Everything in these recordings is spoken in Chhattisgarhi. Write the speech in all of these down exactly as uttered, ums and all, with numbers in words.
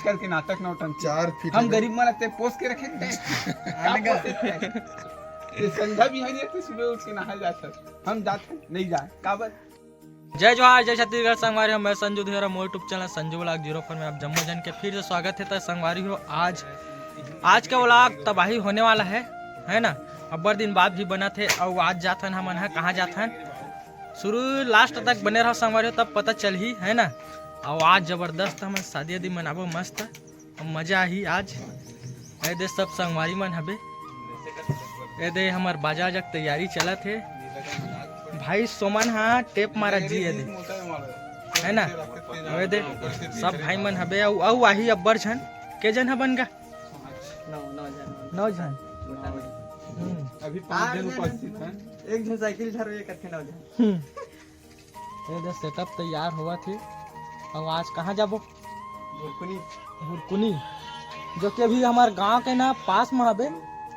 करके नाटक नौटंकी। चार फीट हम है। गरीब मन ते पोस के रखे थे। का पोसे थे? ये संध्या भी है नहीं, ते सुबह उठ के नहाए जात हस। हम जात हन, नहीं जाए। काबर? जय जोहार, जय छत्तीसगढ़ संगवारी हो, मैं संजू धीरा, मोर YouTube channel Sanju vlog zero four में आप जम्मो जन के फिर से स्वागत है। तो संगवारी हो, आज, आज का व्लॉग तबाही होने वाला है, है ना? अब्बड़ दिन बाद भी बना थे, और आज जाथन हमन ह, कहाँ जाथन? शुरू लास्ट तक बने रहो संगवारी हो, तब पता चलही, है ना? और आज जबरदस्त हमन शादी वादी मनाबो मस्त, मजा आही आज। ए दे सब संगवारी मन हबे, ए दे हमर बाजा वाजा के तैयारी चलत हे। भाई सोमन हा टेप मारत जी, ए दे, है ना? ए दे सब भाई मन हबे, अउ, अउ आही अब्बड़ झन। के झन हबन गा? नौ, नौ झन। नौ झन। हम्म। अभी पाँच झन उपस्थित हैं। एक झन साइकिल धर, एक अट्ठे नौ झन। हम्म। ये दे सेटअप तैयार होवत हे। अब आज कहाँ जाबो? हुरकुनी। हुरकुनी, जो कि अभी हमार गांव के ना पास में हबे,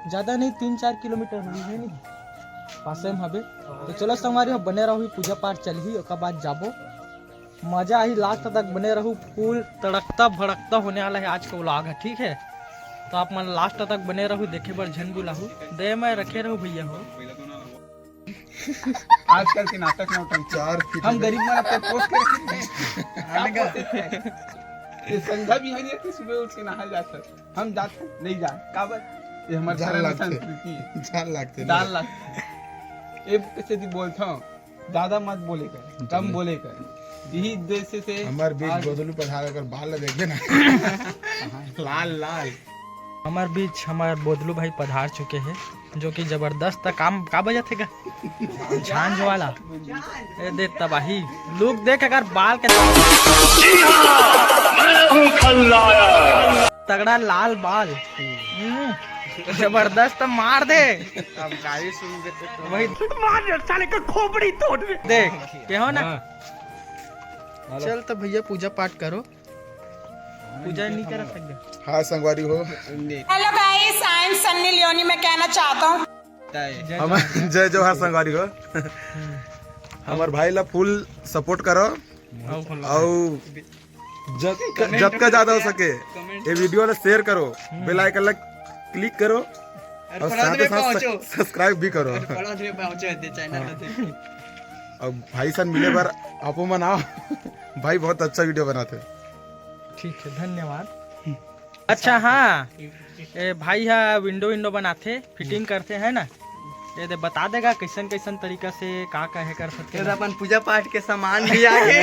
ज्यादा नहीं, तीन चार किलोमीटर होही, है नहीं, पासे में हबे। तो चलो संगवारी हो, बने रहो, पूजा पाठ चलही, ओकर बाद जाबो। मजा आही, लास्ट तक बने रहू, फुल तड़कता भड़कता होने वाला है आज का व्लॉग है, ठीक है? तो आप मन लास्ट तक बने रहू, देखे बर झन बुलाहू। दे मैं रखे रहू भैया हो। आजकल के नाटक नौटंकी। चार फीट हम है। गरीब मन अपने पोस के रखे थे। का पोसे थे? ये संध्या भी है नहीं, ते सुबह उठ के नहाए जात हस। हम जात हन, नहीं जाए। काबर? ये हमर जान धर्म लागथे। संस्कृति है। जान लागथे ना। जान लागथे। ये कैसे दी बोलता हूँ, ज्यादा मत बोले कर, कम बोले कर। यही उद्देश्य से हमर बीच आज बोदलू पधार कर बाल ला देख देना। लाल लाल। हमर बीच हमर बोदलू भाई पधार चुके हैं, जो कि जबरदस्त काम का बजत हे गा? झांझ वाला। ए दे तबाही। लुक देख अगर बाल के। तगड़ा लाल बाल। हम्म, जबरदस्त मार दे। अब गाली सुन देते तो वही। मार दे साले का खोपड़ी तोड़ दे। देख, के हो ना? हाँ। चल तो भैया पूजा पाठ करो। पूजा नहीं करा सकते। हाँ संगवारी हो। Hello guys, I am Sunny Leone। मैं कहना चाहता हूँ जय हम जोहार। जय जोहार संगवारी हो। हमार भाई ला फुल सपोर्ट करो। और जत-, जतका ज्यादा हो सके ये वीडियो ला शेयर करो, बेल आइकन ला क्लिक करो और साथ ही साथ सब्सक्राइब भी करो। और भाई सन मिले बर आपो मन आओ। भाई बहुत अच्छा वीडियो बनाते। ठीक है, धन्यवाद। अच्छा हाँ, ए भाई हा विंडो विंडो बनाथे, फिटिंग करथे, है ना? ये दे बता देगा कैसन कैसन तरीका से का का है कर सकते ये हैं। अपन पूजा पाठ के सामान भी आगे।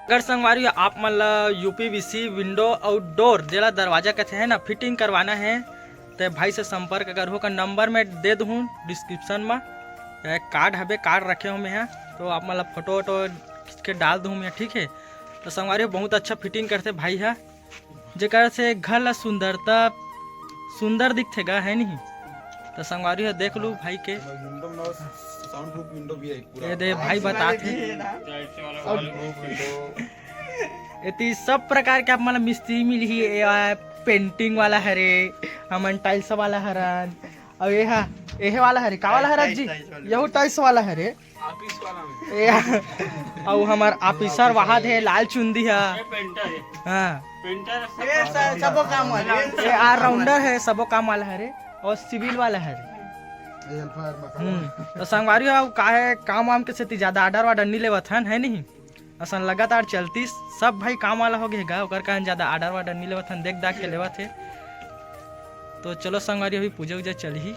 अगर संगवारी आप मन ला यूपीवीसी विंडो और डोर, जेला दरवाजा कहते हैं ना, फिटिंग करवाना है तो भाई से संपर्क अगर हो का नंबर में दे दूँ डिस्क्रिप्शन में, कार्ड हबे, कार्ड रखे हो मैं, तो आप मन ला फोटो वोटो खींच के डाल दूँ मैं, ठीक है। तो संगवारी हो बहुत अच्छा फिटिंग करथे भाई हा, जेकर से घर ला सुंदरता, सुंदर दिखथे गा, है नहीं? तो संगवारी हो देख लू भाई के। विंडो में साउंड प्रूफ विंडो भी है पूरा। ये दे भाई बतात हे। एती सब प्रकार के आप मन ला मिस्त्री मिलही। ये पेंटिंग वाला हरे, हमन टाइल्स वाला हरन, अउ ये हा, एहे वाला हरे, का वाला हरन जी? यहू टाइल्स वाला हरे। ए, अउ हमर ऑफिसर वहाद हे, लाल चुंदी हा। हाँ। सबो काम वाला। ए, ऑलराउंडर हे, सबो काम वाला हरे, अउ सिविल वाला हरे। हम्म, तो संगवारी हो, का हे, काम वाम के सेती ज्यादा ऑर्डर वार्डर नहीं लेवत हन, है नहीं? असन लगातार चलतीस, सब भाई काम वाला हो गए गा, ओकर कारण ज्यादा ऑर्डर वार्डर नहीं लेवत हन, देख दाख के लेवत हे। तो चलो संगवारी, अभी पूजा उजा चलही,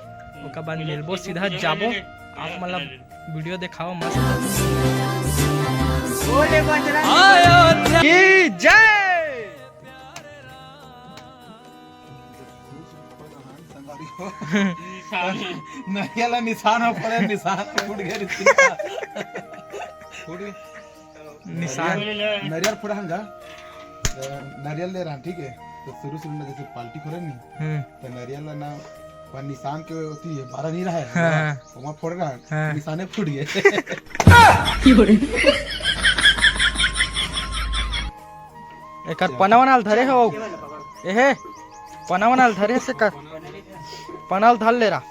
ओकर बाद मिलबो सीधा जाबो। आप मतलब वीडियो दिखाओ मस्त। की जय। नरियल निशान हो पड़े, निशान फूट गए। फूट गए। निशान। नरियल, नरियल फोड़ा हन गा। तो नरियल ले रहा, ठीक है। तो शुरू शुरू में जैसे पार्टी खोले नहीं, हम्म। तो नरियल ना, पर निशान के होती है, बारह नहीं रहा है। हाँ। वहाँ फोड़ रहा है, हाँ। निशाने फूट गए। एकर पना वना ल धरे हो। एहे, पना वना ल धरे से कर। पना ल धर ले रहा।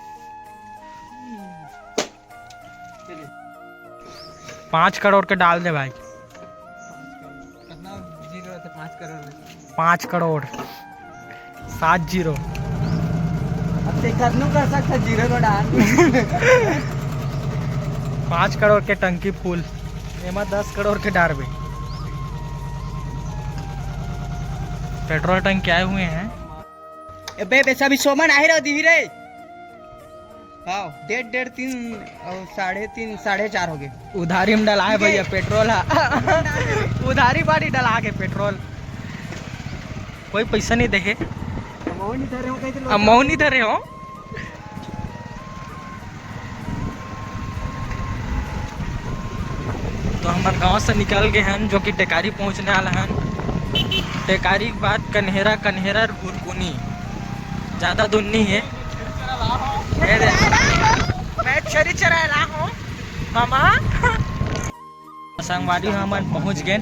पाँच करोड़ के डाल दे भाई। पाँच करोड़। सात जीरो। अब ते कतनो कर सकता, जीरो लो डाल। पाँच करोड़ के टंकी फुल, एमा दस करोड़ के डारबे। पेट्रोल टंकी आए हुए हैं। ए बे, बे, सभी सोमन आहे रहो दिही रे। हाँ, डेढ़, डेढ़, तीन और साढ़े तीन, साढ़े चार हो गए। उधारी में डला है भैया पेट्रोल, हाँ। उधारी बाड़ी डला के पेट्रोल। कोई पैसा नहीं देखे। अमाउंट नहीं धरे हो, कहीं तो लोग अमाउंट नहीं धरे हो। तो हमर गांव से निकल गए हन, जो कि टेकारी पहुंचने वाला हन। टेकारी के बाद कन्हेरा, कन्हेरा हुरकुनी, ज़्यादा दूर नहीं है। ये दे, मैं छेरी चराए ला हूँ मामा। संगवारी हो, हमन पहुंच गए,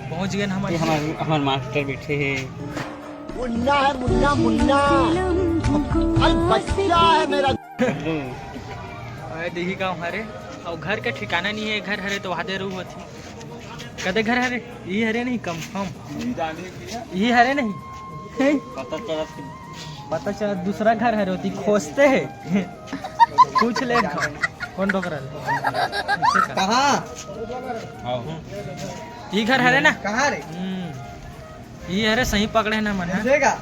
पहुंच गए हमन। ये हमार, हमार मास्टर बैठे हैं। मुन्ना है, मुन्ना, मुन्ना। कल बच्चा है मेरा। अरे, दिही गाँव हरे, अउ घर के ठिकाना नहीं है। घर हरे तो वादे रहू होती। कदे घर हरे? ई हरे नहीं, कंफर्म। ई हरे नहीं। पता चलत पता चला दूसरा घर हरे होती, खोजते हैं। पूछ ले घर। कौन डोकरा ले? कहाँ? ई घर हरे ना? कहाँ रे? हम्म। ई हरे, सही पकड़े ना मन, हाँ? ऐसे का?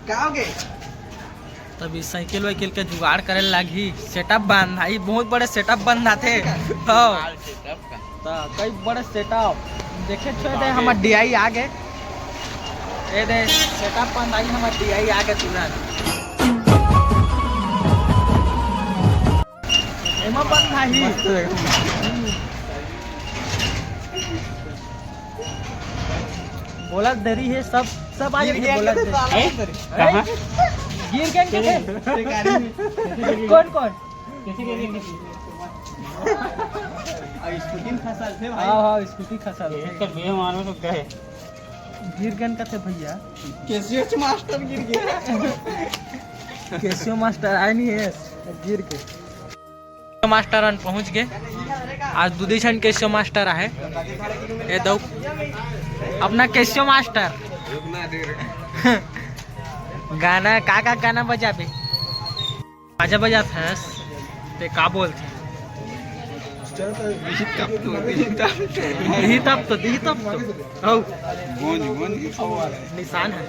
का हो गए? तब ई साइकिल वाइकिल के जुगाड़ करे लागही। सेटअप बांधाई, बहुत बड़े सेटअप बंधाथे। हाँ। त कई बड़े सेटअप देखे छो दे, हमर डीआई आ गए। ए दे सेटअप बंधाई, हमर डीआई आ गए तुरंत। एमा बंधाई। बोला देरी है, सब, सब आ जाते, बोला देरी। कहाँ? गिर गए कथे। कौन, कौन? स्कूटी खसल थे भाई। हाँ, हाँ, स्कूटी खसल थे। तो भैया मारो तो गए। गिर गए कथे भैया। केसीओ मास्टर गिर गए। केसीओ मास्टर आए नहीं है, गिर के। मास्टर अन पहुंच गए। आज दूधी झन केसीओ मास्टर आहे। ए दऊ अपना केसीओ मास्टर। गाना का, का गाना बजाबे? बाजा बजात हस ते का बोलथे? दिही तब तो, दिही तब तो। हौ। निशान है,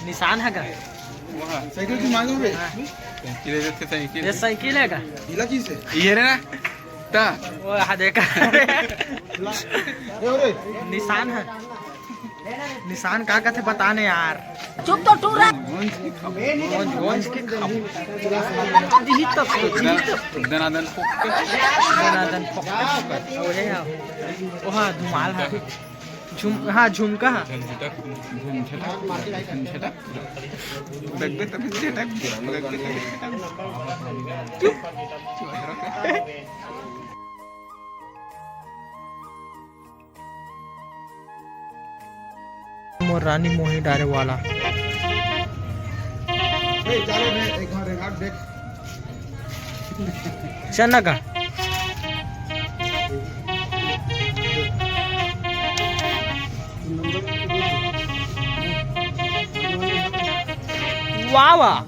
निशान है का? साइकिल की मांगो बे। हाँ। साइकिल है, साइकिल। ये साइकिल है का? इला किसे? ये रे ना। ता। वो हा देखा। निशान है। निशान का कथे बता ने यार। चुप तो टूरा। गोंज, गोंज के खम। दिही तब तो, दिही तब तो। दनादन फोक के। दनादन फोक के। ओ हे हा। ओ हा, धुमाल हा। झुम-, हाँ, झुमका हा। झुमका, झुमका, झुमका। लगबे तो झटक, लगबे तो झटक। मोर रानी मोही डारे वाला। ए, जा रे, एक बार एक हाथ देख। चना का। वाह, वाह।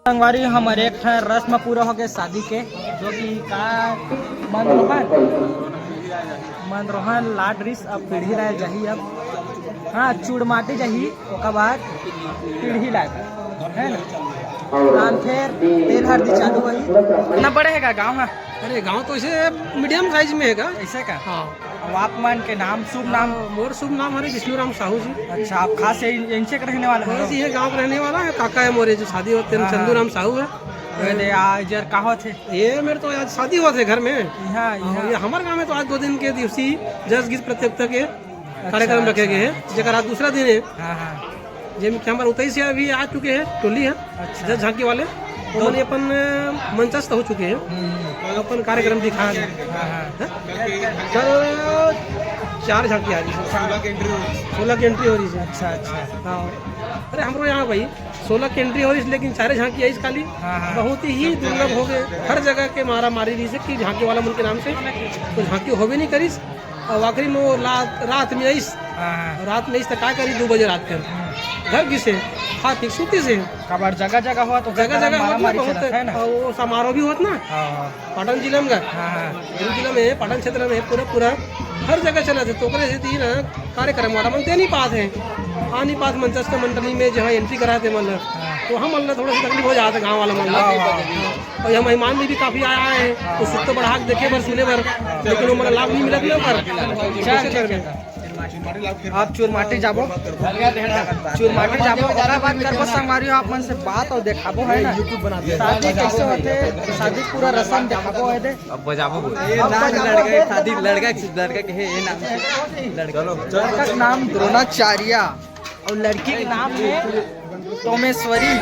संगवारी, हमर एक ठन रस्म पूरा हो गए शादी के, जो कि का मंदरोहन, मंदरोहन लाड रिस अब पीढ़ी लाय जाही। अब हाँ, चूड़माटी जाही, ओकर बाद पीढ़ी लाय, है ना? हाँ, फिर तेल हरदी चालू होही। इतना बड़े है का गाँव है? अरे, गाँव तो ऐसे मीडियम साइज में है का। ऐसे का? हाँ। अब आप मन के नाम, शुभ नाम? हाँ, मोर शुभ नाम हरे विष्णु राम साहू जी। अच्छा, आप खास यही, यहीं से के रहने वाले हो? बस ये गाँव के रहने वाला है। काका है मोरे, जो शादी होते हैं, हाँ, चंदू हाँ। राम साहू है। अरे, आज यार, कहाँ थे? ये मेरे तो आज शादी हुआ थे घर में। यहाँ, हाँ, यहाँ। ये हमारे गाँव में तो आज दो दिन के दिवसी जस गीत प्रतियोगिता के अच्छा, कार्यक्रम रखे गए हैं, अच्छा। जेकर आज दूसरा दिन है। हाँ, हाँ। जेमे कि हमारे उतई से अभी आ चुके हैं, टोली है, अच्छा। जस झांकी वाले, वो तो मने अपन, अ, मंचस्थ हो चुके हैं। हम्म। अपन कार्यक्रम दिखा रहे हैं। हाँ, हाँ। हैं? कल चार झांकी आ रही है। सोलह की एंट्री हो रही है। अच्छा, अच्छा। हाँ। अरे, हमरो यहाँ भाई सोलह की एंट्री हो रही है, लेकिन चारे झांकी आई खाली। हाँ, हाँ। बहुत ही दुर्लभ हो गए। हर जगह के मारा मारी रही से कि झांकी वाला मन के नाम से तो झांकी होबे नहीं करिस। और आखिरी में वो ला-, रात में आइस। हाँ, हाँ। रात में आइस तो का करी, दो बजे रात के हम्म। घर घिसे, खा पी सूती से। काबर जगह जगह हुआ तो जगह जगह मारा होत ना मारी बहुत, चलत है ना। और वो समारोह भी होत ना। हाँ, हाँ। पाटन जिला में का? हाँ, हाँ। दुर्ग जिला में, पाटन क्षेत्र में पूरा, पूरा हर जगह चला थे। तो ओकरे सेती ना कार्यक्रम वाला मन दे नहीं पात है, आ नहीं पात मंचस्थ मंडली में जहाँ एंट्री कराते मन ला। हाँ। तो हम मन ला थोड़ा सा तकलीफ हो जाता गाँव वाला मन ला। हाँ, हाँ। और यहाँ मेहमान भी, भी काफी आया है, हाँ। तो सुख तो बढ़ा के देखे बर, सुने बर, लेकिन वो मन ला लाभ नहीं मिलत ना पर। चल, ठीक है। आप चुरमाटी जाबो, चुरमाटी जाबो, ओकर बाद करबो संगवारी हो आप मन से बात और देखाबो, है ना? YouTube बनाते हैं। शादी कैसे होते, शादी पूरा रसम देखाबो है दे। अब बजाबो बोल। ये नाम लड़का के शादी, लड़का के, लड़का के है, ये नाम से। लड़का के नाम द्रोणाचार्य और लड़की के नाम है तोमेश्वरी।